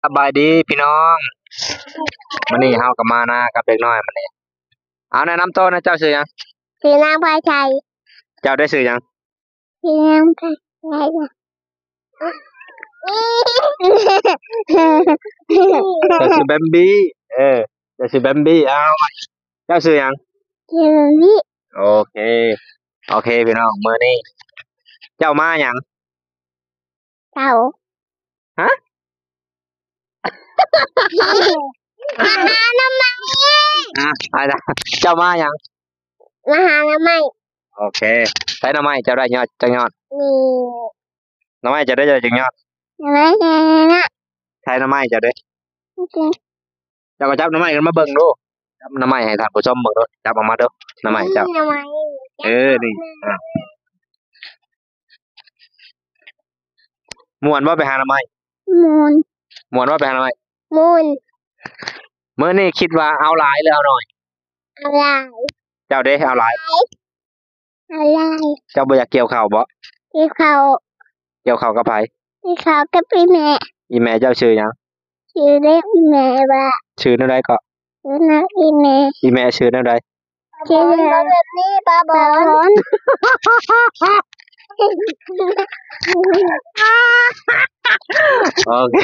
ສະບາຍດີພີ່ນ້ອງ ມື້ນີ້ເຮົາກໍມານາກັບເດັກນ້ອຍມື້ນີ້. ເອົາ ແນະນຳໂຕນະ ເຈົ້າຊື່ຫຍັງ? ຊື່ນາງພາໄຊ. ເຈົ້າໄດ້ຊື່ຫຍັງ? ຊື່ນາງພາໄຊ. ເຈົ້າຊື່ແບມບີ. ເອີ ເຈົ້າຊື່ແບມບີ. ເອົາ ເຈົ້າຊື່ຫຍັງ? ຊື່ແບມບີ. ໂອເຄ ໂອເຄພີ່ນ້ອງ ມື້ນີ້ເຈົ້າມາຫຍັງ? ເຈົ້າ ຮະ? ມາຫາໜໍ່ໄມ້. ອ່ະ ເຈົ້າມາຫຍັງ? ມາຫາໜໍ່ໄມ້. ໂອເຄ ໃສ່ໜໍ່ໄມ້ເຈົ້າໄດ້ຍອດຈັກຍອດ? ນີ້ ໜໍ່ໄມ້ເຈົ້າໄດ້ຈັກຍອດ? ໜໍ່ໄມ້ ໃສ່ໜໍ່ໄມ້ເຈົ້າເດ້. ໂອເຄ ເຈົ້າກໍຈັບໜໍ່ໄມ້ຂຶ້ນມາເບິ່ງດູ ຈັບໜໍ່ໄມ້ໃຫ້ທ່ານຜູ້ຊົມເບິ່ງດູ ຈັບອອກມາດູ ໜໍ່ໄມ້ເຈົ້າ. ໜໍ່ໄມ້ ເອີ ນີ້ ອ່ະ ມ່ວນບໍ່ໄປຫາໜໍ່ໄມ້? ມ່ວນ. ມ່ວນບໍ່ໄປຫາໜໍ່ໄມ້? ມ່ວນ. ມື້ນີ້ຄິດວ່າເອົາຫຼາຍຫຼືເອົາໜ້ອຍ? ເອົາຫຼາຍ. ເຈົ້າເດ້ ເອົາຫຼາຍ? ເອົາຫຼາຍ. ເຈົ້າບໍ່ຢາກກ່ຽວເຂົ້າບໍ່? ກ່ຽວເຂົ້າ. ກ່ຽວເຂົ້າກັບໃຜ? ກ່ຽວເຂົ້າກັບອີ່ແມ່. ອີ່ແມ່ເຈົ້າຊື່ຫຍັງ? ຊື່ເດັກອີ່ແມ່ວ່າ. ຊື່ແນວໃດເກາະ? ຊື່ນາງອີ່ແມ່. ອີ່ແມ່ຊື່ແນວໃດ? ຊື່ແບບນີ້ ປາບອນ. ໂອເຄ.